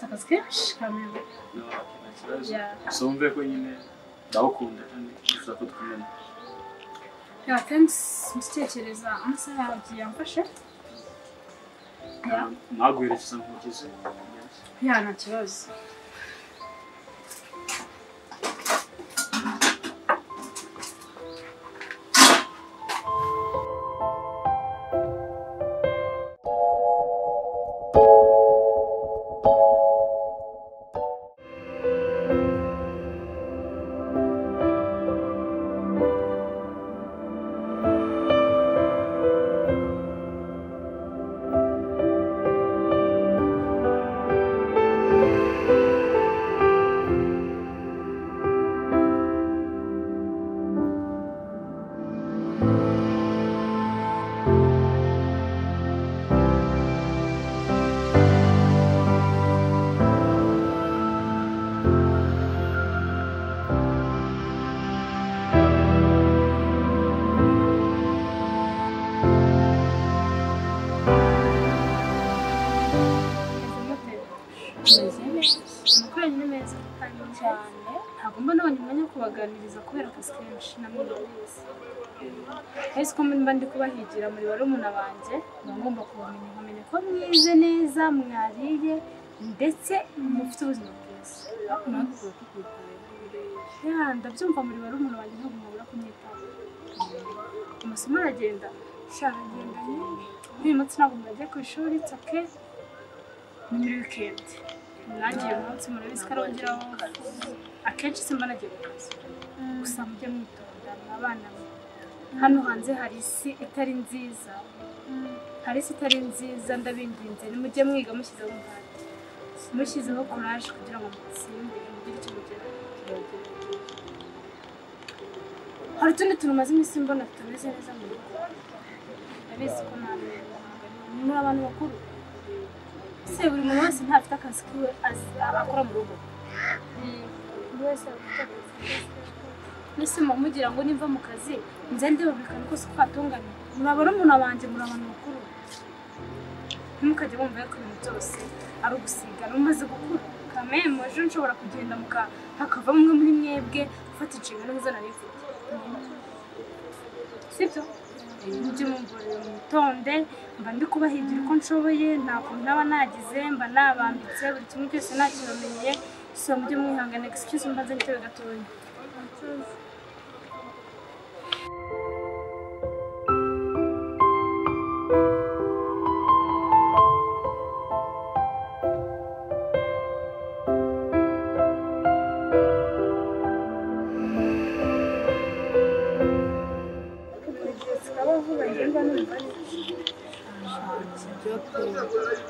Mfite akazi kenshi kamera. No, nta kibazo. Gusa wumve ko nyine ndagukunda kandi nifuza ko dukundana. Yeah, thanks. Mbitekereza amasaha yagiye amfashe. Yeah. Naguherekeza nkugeze. Yeah, nta kibazo. Kubaganiriza kubera akazi kenshi namwe murabizi. Ese ko mba ndi kubahigira muri barumuna banjye, mba ngomba kubamenya nkamenya ko mwize neza, mwariye ndetse mufite ubuzima bwiza. Ya, ndabyumva muri barumuna banjye ntabwo mubura kunyitaho. Amasomo aragenda, aragenda nyine. Uyu munsi ntabwo mwagiye ku ishuri, it's okay. Ni muri weekend. Nanjye uyu munsi murabizi ko arongeraho. Akenshi simba nagiye mu kazi. Gusa mujye mwitonda abana hano hanze hari isi itari nziza. Hari isi itari nziza ndabinginze nimujye mwiga mushyizeho umuhate. Mushyizeho courage kugira ngo mutsinde mugire icyo mugeraho. Hari utundi tuntu maze iminsi mbona tutameze neza mu rugo. Ndabizi ko namwe muri abantu bakuru. Se buri muntu wese ntafite akazi kiwe akora mu rugo. Nese mugira ngo nimva mu kazi nze ndeba buri kantu kose kwatunganye. Muri barumuna banjye muri abantu bakuru. Ntimukajye bumva ko ibintu byose ari ugusigana umaze gukura. Kameme ejo nshobora kugenda muka hakava umwe muri mwebwe ufata inshingano nk'izo nari mfite. Sibyo? Mujye mumborera mwitonde, mba ndi kubahigira uko nshoboye, nta kuntu naba nagize, mba nabambitse buri kimwe cyose nakibamenyeye. So mujye mwihangana, excuse mbanze nitebe gatoya.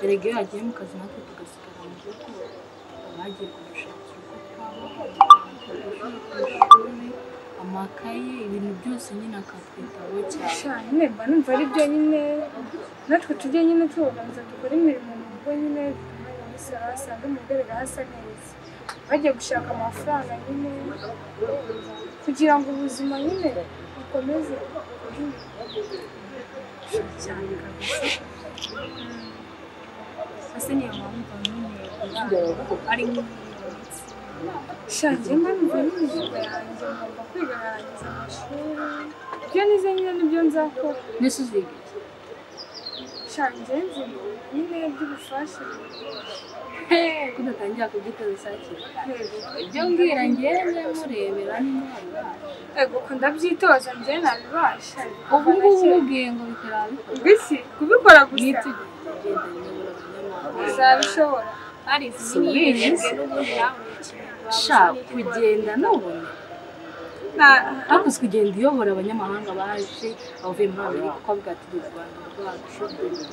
Erega iyo yagiye mu kazi natwe tugasigara mu rugo, bagiye kudushakira uko twabaho, ku ishuri, amakaye, ibintu byose nyine akatwitaho cyane. Nyine mba numva ari byo nyine, natwe tujye nyine tubaganza dukore imirimo mu rugo nyine, wasanga mu rugo hasa neza. Bagiye gushaka amafaranga nyine kugira ngo ubuzima nyine bukomeze cyane kabisa. Ese niyo mpamvu nyine ari nk'ingenzi. Shanjye mba numva n'imihigo yanjye ngomba kwiga nkarangiza amashuri. Ibyo nize nyine nibyo nzakora. Mbese uziga iki? Shanjye nziga nyine by'ubufasha. Ko udatangira kubyitoza hakiri kare. Ibyo mbwira njyewe murebera niba wabibasha. Ego ko ndabyitoza njyewe nabibasha. Ubu ngubu ubwiye ngo bikora bikora. Mbese kubikora gusa. Nitugenda nyobora abanyamahanga. Uzabishobora. Sha kugenda nubone. Hakuze kugenda uyobora abanyamahanga baje abavuye muri Amerika ko avuga ati u Rwanda rwacu rukomeze.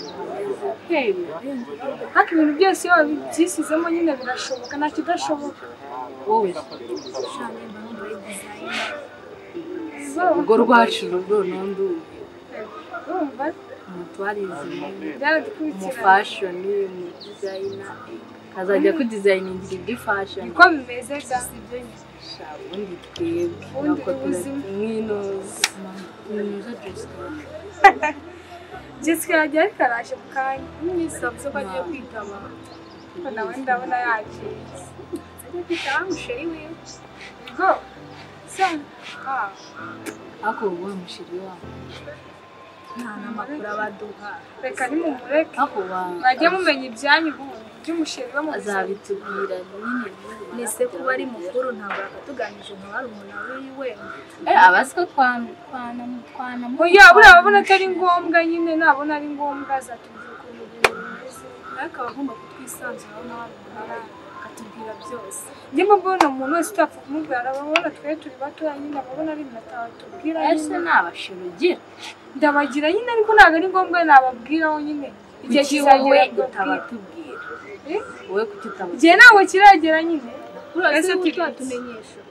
Ariko ibintu byose iyo wabyisizemo nyine birashoboka nta kidashoboka. Wowe urwo rwacu noneho ndumiwe. Urumva Umutwarizi byaradukurikirana. Mu fashion, mu designer, kazajya ku designingira ibyo fashion. Niko bimeze da. Sha ubundi twebwe Ubundi ubuzima. Mwinoza Jessica. Jessica yagiye ariko araje mu kanya. Mwese ko agiye kwitaba. Nawe ndabona yagiye. Ajya kwita musheri wiwe. Go. Sa. Ako wowe musheri wawe. Nta n'amakuru abaduha. Reka nimumureke. Ako wa. Mwajye mumenya ibyanyu by'umusheri we mu azabitubwira nyine. Nese kuba ari mukuru ntabwo akatuganije nka barumuna wiwe. Abasiko twana. Oya buriya ababona atari ngombwa nyine nabona ari ngombwa azatubwira ukuntu ibintu bimeze. Ariko aba agomba kutwisanzuraho na barumuna be akatubwira byose. Njye mbona umuntu wese utapfa kumubwira arababona twe turi batoya nyine ababona ari ibintu atatubwira nyine. Ese nabashira ugira? Ndabagira nyine ariko ntabwo ari ngombwa nababwiraho nyine. Igihe kizagera utabatubwira. Wowe kuki utabatubwira? Igihe ntabwo kiragera nyine. Ese utatumenyesha.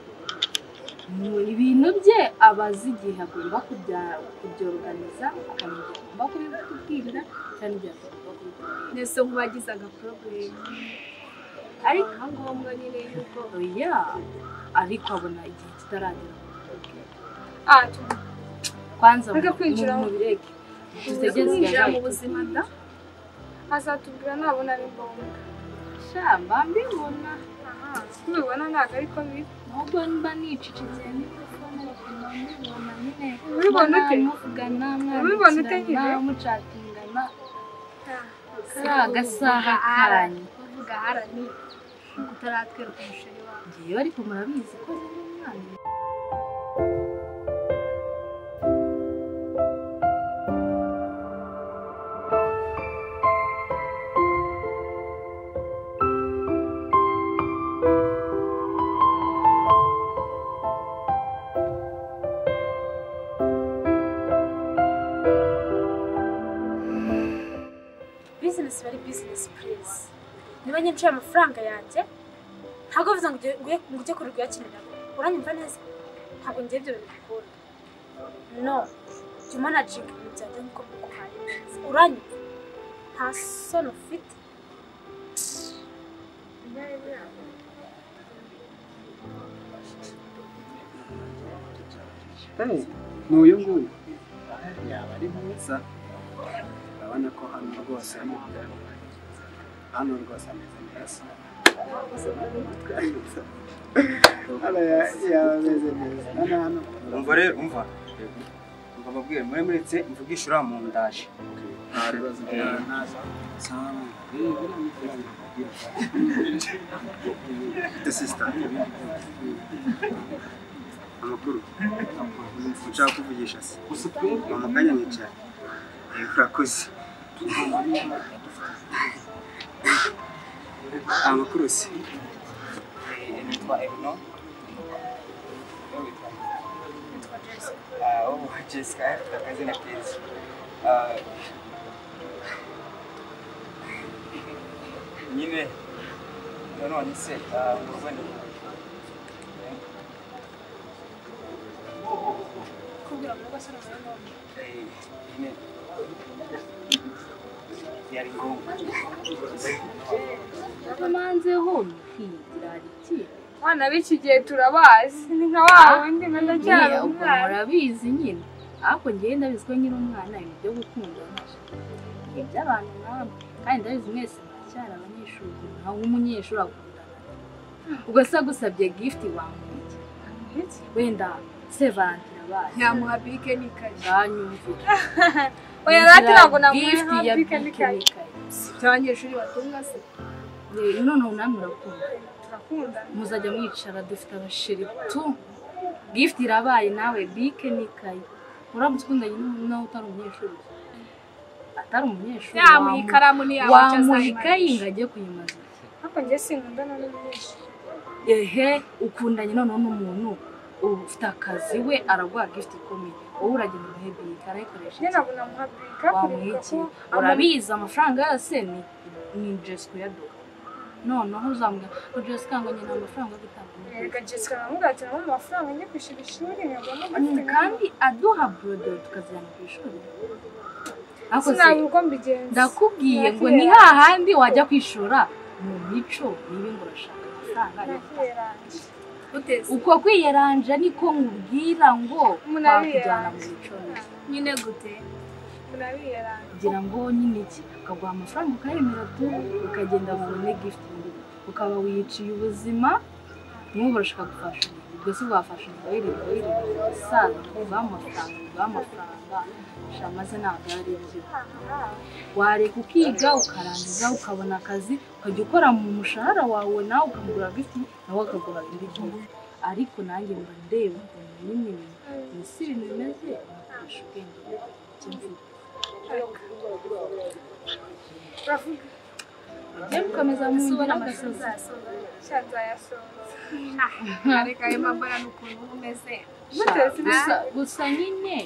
Ibintu bye abazi igihe agomba kubyorganiza akamenya igihe agomba kubitubwirira cyangwa igihe atagomba kubitubwira. Nese nk'ubagize agaproblem. Ariko ngombwa nyine yuko oya ariko abona igihe kitaragera. Kwanza mu bireke. Tutegeze mu buzima da. Azatubwira nabona ari ngombwa. Shamba mbibona. Ubibona ntabwo ariko biri. Nubwo mba nicecekeye mikrofone ariko mbibona nyine. Ubibona ute? Muvugana Ubibona ute nyine? Mucatingana. Agasaha kanyu. Kuvuga harani kutaratwereka umusheri wawe. Ngiye ariko murabizi ko ndi umwana. Business bari business please. Niba nyinciye amafaranga yanjye ntabwo bivuze ngo ujye kuri kuyakinira. Uranyumva neza? Ntabwo ngiye ibyo bintu bikunda. No. Jya umanaginga ibintu byanjye nk'uko mbiguhaye. Uranyumva? Nta soni ufite. Ni uyu nguyu yaba ari mwiza. Urabona ko hano rwose ameze neza. Hano yaba ameze neza. Hano umva rero umva. Umva babwire muri muretse mvugisha uriya muntu ndaje. The sister. Amakuru. Nshaka kuvugisha se. Mama kanya nicara. Urakoze. Amakuru se. Nitwa Erno. Nitwa Jessica. Oh, Jessica, akazina keza. Nyine none se murubone kubwira ngo basore ngombwa. Nyine yari ngombwa. Manze ho kwigira iki? Abana b'iki gihe turabazi ni nka wa wundi nka ndacyari umwana. Murabizi nyine. Ariko ngiye ndabizi ko nyiri umwana ibintu byo gukundana. Iby'abantu namwe kandi ndabizi mwese muracyari abanyeshuri nka umunyeshuri akundana. Ubwo se agusabye gift wamuha iki? Wenda Saint Valentin abaye. Nyamuha bike n'ikayi. Nganyumvira. Oya rati ntabwo namuha bike n'ikayi. Si abanyeshuri batunga se. Noneho namwe murakunda. Turakunda. Muzajya mwicara dufite abasheri tu. Gift irabaye nawe bike n'ikayi. Uramutse ukundanye n'umuntu utari umunyeshuri. Atari umunyeshuri. Yamuha ikaramu wamuha ikayi ngo ajye kuyimaza. Ariko njye sinkundana n'umunyeshuri. Ehe, ukundanye noneho n'umuntu ufite akazi we araguha gift ikomeye. Wowe uragenda umuhe bike arayikoresha. Njye ntabwo namuha bike wamuha iki? Urabizi amafaranga yose ni Jessica uyaduha. Noneho uzambwira ngo Jessica ngo nyina amafaranga yo gutanga. Erega Jessica namubwira ati namuha amafaranga njye kwishyura ishuri nkaguramo kandi aduha borudoro tukazijyana ku ishuri. Sinabura uko mbigenza. Ndakubwiye ngo ni hahandi wajya kwishora mu mico niba ngo urashaka amafaranga yo gutanga. Uko kwiyeranja niko nkubwira ngo twakujyana mu mico nyine gute? Kugira ngo nyine iki ukaguha amafaranga ukayemera tu ukagenda ubone gift ukaba wiyiciye ubuzima n'ubu urashaka gufasha ubwo si wafasha wirirwa saza kuva amafaranga shamaze ntabwo ari byo wareka ukiga ukarangiza ukabona akazi ukajya ukora mu mushahara wawe nawe ukamugura gift nawe akaguha indi gift ariko nanjye mba ndeba ukuntu nyine ibintu si ibintu bimeze nakoresha ubwenge cy'imvugo ujye gukomeza mu ngira agasozi areka ayo mabara n'ukuntu uba umeze gusa nyine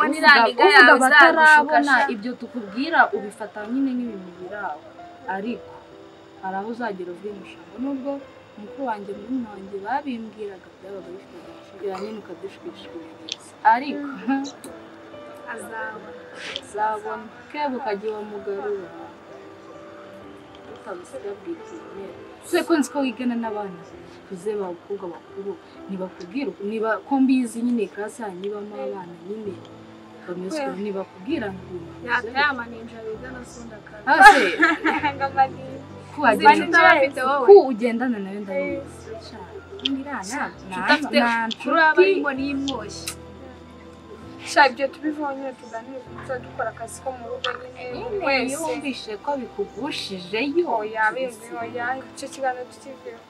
uvuga batarabona ibyo tukubwira ubifata nyine nk'ibintu biraho ariko hari aho uzagera uvuye nubwo mukuru wanjye murumuna wanjye babimbwiraga byabaga bifite agaciro nyine ukadushwishwiriza ariko azabona keba ukajya iwamugarura utabusiga bw'ikintu se ko nzi ko wigana n'abana tuze abakobwa bakuru ntibakubwira niba ko mbizi nyine class yanyu ibamo abana nyine bameze ntibakubwira ngo yatama ninja bigana sunda kare ku ugendana nayo ndabizi sha ibyo tubivanye tuganire dukora akazi ko mu rugo nyine wese yumvishe ko bikugushijeyo oya oya icyo kiganiro tukiveho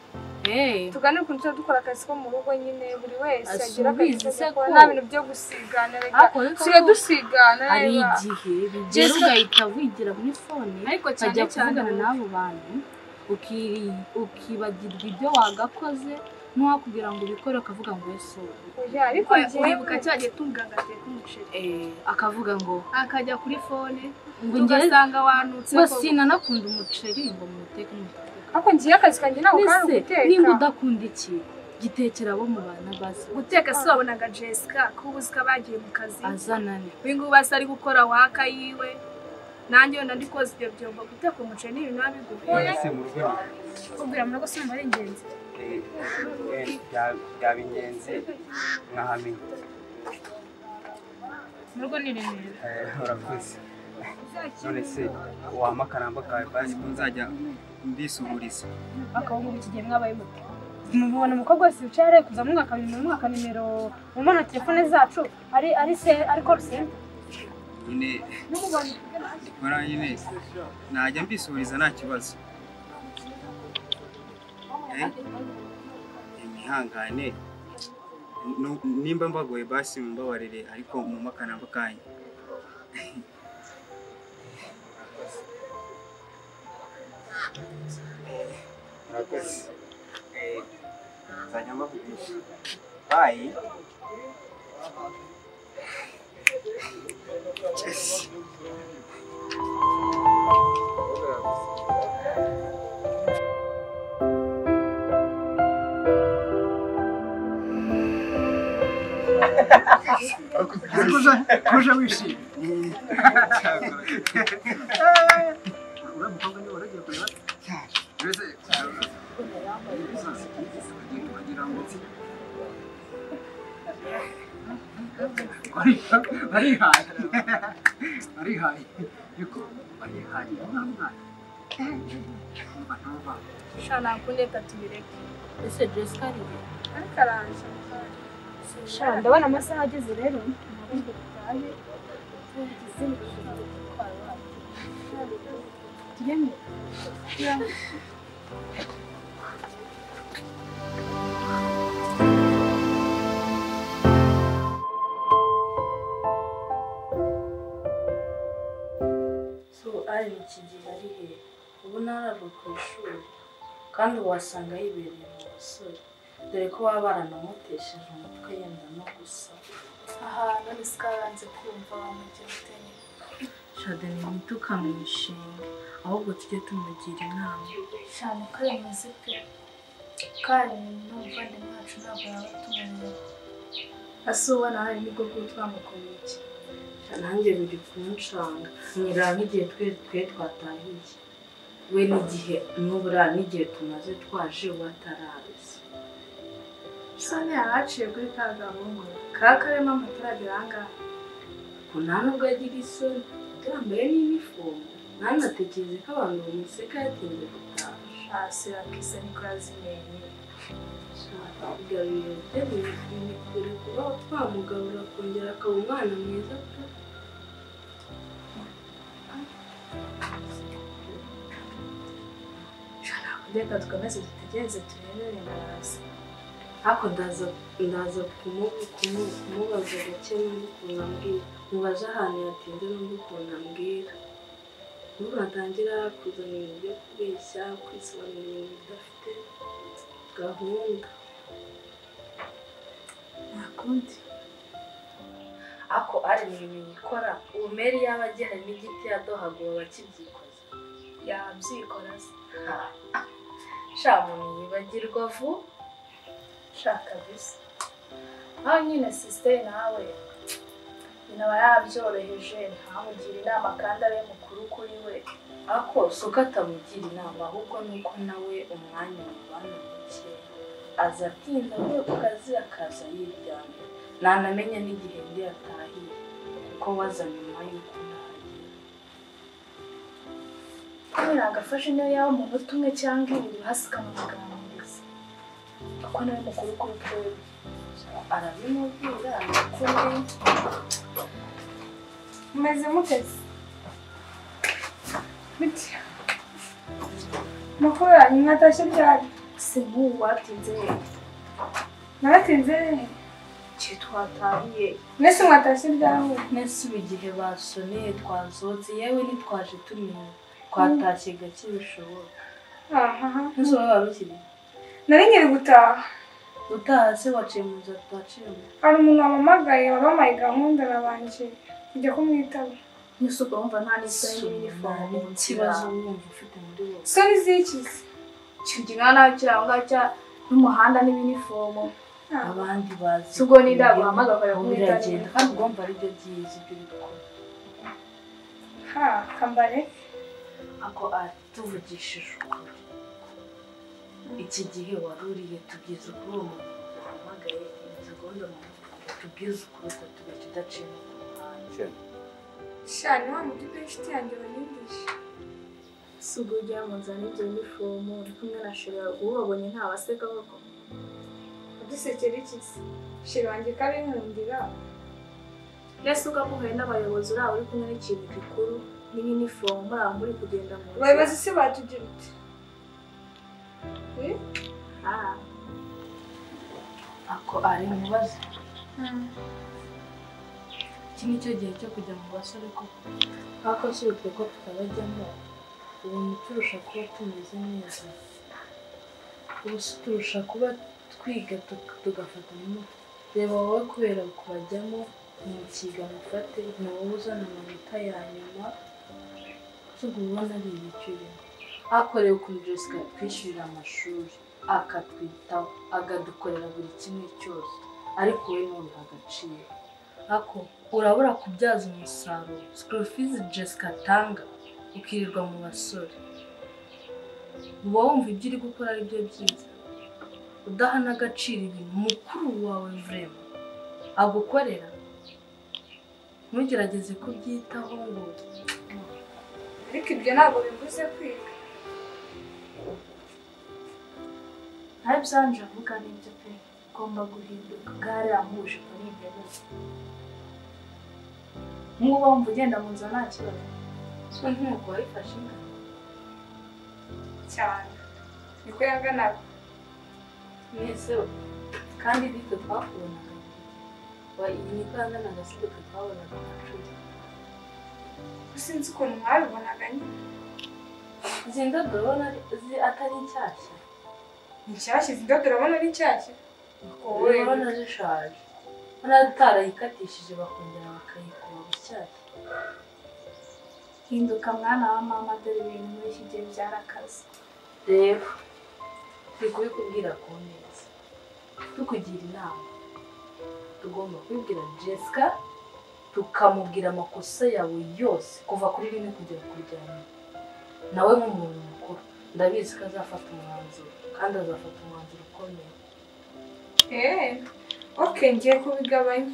tuganire ukuntu tuzajya dukora akazi ko mu rugo nyine buri wese agira akazi ko nta bintu byo gusigana reka dusigana hari igihe bigera ugahita wigira muri fone ukajya kuvugana n'abo bantu ukibagirwa ibyo wagakoze n'uwakubwira ngo ubikore ukavuga ngo ese ariko uribuka cya gihe tumuganga ateka umuceri akavuga ngo akajya kuri fone ngo ugasanga wanutse ngo sinanakunda umuceri ngo muteke n'umuteke ariko ngiye akazi kanjye ntabwo kari uguteka nimba udakunda iki gitekera abo mu bana bazi guteka si wabonaga Jessica ko ubu uziko bagiye mu kazi azanane uyu ngubu asa ari gukora waka yiwe nanjye wenda ndi koza ibyo byombo guteka umuceri ni ibintu biba biguye kubwira mu rugo si ari ingenzi byaba ingenzi nkahamenya mu rugo ni Remera urakoze none se wampa akaramba kawe basi ko nzajya mbisuhuriza akabungu iki gihe mwabaye mute mubona umukobwa wese wicaye ariko kuza mwaka mwaka nimero mubona telefone zacu ari ari se ari call center nyine ndikora nyine najya mbisuhuriza nta kibazo imihangane nimba mbagoye basi mumbabarire ariko mumpe akanamba kanyu murakoze nzajya mbavugisha bayi Koje wishimye uriya mukobwa niwe waragiye kureba mbese wagira ngo barihaye barihaye ariko barihaye umwana umva sha nakunde reka tubireke ese Jessica ari he ariko aranje sha ndabona amasaha ageze rero ntabwo dutahe tugende so ari iki gihe ari he ubu ntarava ku ishuri kandi wasanga yibereye mu basore dore ko baba baranamutesheje umutwe yenda no gusa aha none sikaranze kumva wamugira utenye Shadeni ntitukamwishinge ahubwo tujye tumugira inama cyane ko yamaze pe kandi n'umuvandimwe wacu ntabwo yaba atumureba ase ubona hari nibwo bwo twamukoreye iki nanjye biri kumucanga mwira nk'igihe twe twatahiye we n'igihe nubura n'igihe tumaze twaje watarazi sone yaraciye kuri ka gahungu ka karema amataragera ahangaha Ariko nta nubwo agira isoni, yambaye n'inifomu. Nanatekereze ko abantu bamuseka yatinze gutaha. Hasi akisa niko yazimenye. Gabiro biri kure kuba twamugabura akongera akaba umwana mwiza pe. Reka dukomeze dutegereze turebe wenda araza. Ariko ndaza kumubaza gake numva ukuntu ambwira. Mubaze ahantu yatinze numva ukuntu ambwira. Nubu natangira kuzana ibintu byo kubeshya, kwisobanura ibintu bidafite gahunda. Nta kundi. Ako ari ibintu yikora, ubu Mary yaba agihari n'igiti yadohaguwe aba akibyikoza. Yabyikora se. Sha muntu yibagirwa vuba. Sha kabisa. Aho nyine sister nawe nyina aba yabyoroheje ntamugire inama kandi abe mukuru kuri we. Ako si uko atamugira inama ahubwo nuko nawe umwanya mubana muke. Aza atinda avuye ku kazi akaza yiryamye. Ntanamenya n'igihe ndi yatahiye kuko waza nyuma y'uko nahagera. Kubera agafashe niyo yaba umunota umwe cyangwa ibiri hasi ukamuganiriza. Kuko nawe mukuru kuri twebwe. Arabimubwira ariko Mumeze muteze? Bite? Amakuru yanyu mwatashye ryari? Si nk'ubu watinze hehe? Naratinze hehe? Cye twatahiye. Mwese mwatashye ryari? Mwese ubu igihe basoneye twasohotse yewe ntitwaje tumenya. Twatashye gake bishoboka. Aha. Mwese wowe wari ukiri? Nari nkiri gutaha. Utaha se waciye mu nzira tutaciyemo? Hari umuntu wampamagaye wabampaye gahunda nabanje kujya kumwitaba. Mwese ubwo wumva nta n'isoni n'inifomu n'ikibazo wumva ufite muri wowe. Isoni z'iki se? Ikintu kingana nawe kiri aho ngaho n'umuhanda n'ibinifomu. Abandi bazi. Si ubwo ninde yaguhamagara ukajya kumwitaba? Biragenda kandi ubwo wumva aribyo byiza ibyo uri gukora. Ha, kambare. Ako tuvugishije ukuri. Iki gihe wari uriye tubwize ukuri uwo muntu wahamagaye iyi gahunda tubwize ukuri utatubeshya udaciye no ku ruhande. Sha ni wa mutipe w'inshuti yanjye wanyumvishe. Si ubwo ujya mu nzira n'ibyo binifomu uri kumwe na sheri wawe ubabonye ntabaseka koko. Udusekera iki se? Sheri wanjye ko abinkundira. Mbese ubwo muhuye n'abayobozi uriya uri kumwe n'ikintu gikuru n'ibinifomu muri aho muri kugenda mu nzira. Abayobozi se batugira ute? Ako ari mubaze. Iki ni cyo gihe cyo kujya mu basore koko. Ariko si utwe ko tutabajyamo, ubu turusha kuba tumeze neza. Ubu turusha kuba twiga tugafata mu mutwe. Reba wowe kubera kubajyamo mukiga mufate ni wowe uzana amanota ya nyuma ubona ari ibiciro. Akorewe ukuntu Jessica atwishyurira amashuri, akatwitaho, akadukorera buri kimwe cyose, ariko we ntubiha agaciro. Ako urabura kubyaza umusaruro school fees Jessica atanga ukirirwa mu basore. Uba wumva ibyo uri gukora ari byo byiza, udaha n'agaciro ibintu mukuru wawe vrema agukorera. Ntugerageze kubyitaho ngo ariko ibyo ntabwo bivuze kwiga. Nta byanje avuga nibyo pe, ugomba guhinduka gare yamuje ko nibyo. Nk'ubu wumva ugenda mu nzira nta kibazo. So nkuko wayifashe inka cyane niko yanganaga mwese kandi bitwe twakubonaga iyi niko yanganaga si twe twabonaga nka cumi. Sinzi ukuntu mwabibonaga nyine. Izi ndodo urabona atari nshyashya? Ni nshyashya, izi ndodo urabona ari nshyashya? Urabona zishaje. Urabona utarayikatishije bakongera bakayikura bushyashya. Hinduka mwana wa mama dore ibintu muri iki gihe byarakaze. Rero turi kubikubwira ku neza, tukugira inama. Tugomba kubibwira Jessica tukamubwira amakosa yawe yose kuva kuri rimwe kugera kuri rya nyuma. Nawe nk'umuntu mukuru ndabizi ko azafata umwanzuro kandi azafata umwanzuro ukomeye. Okay, ngiye kubigabanya.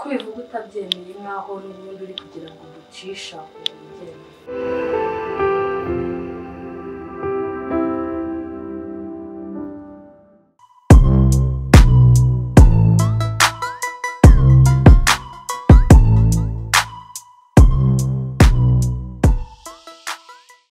Ko ubivuga utabyemeye nkaho n'ubundi uri kugira ngo uducisha ubibyemeye.